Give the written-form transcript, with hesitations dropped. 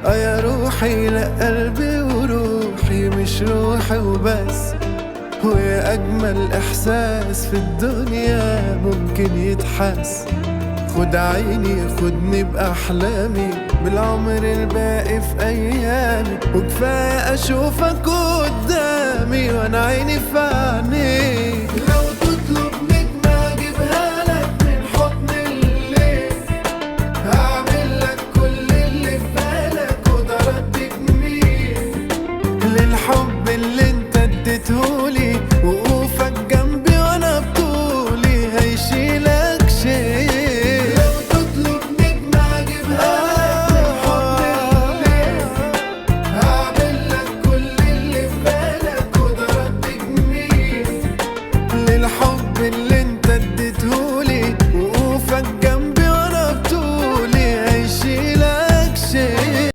اه يا روحي، لا قلبي وروحي مش روحي وبس. ويا أجمل إحساس في الدنيا ممكن يتحس. خد عيني خدني بأحلامي، بالعمر الباقي في أيامي، وكفاية أشوفك قدامي وأنا عيني في عينيك. لو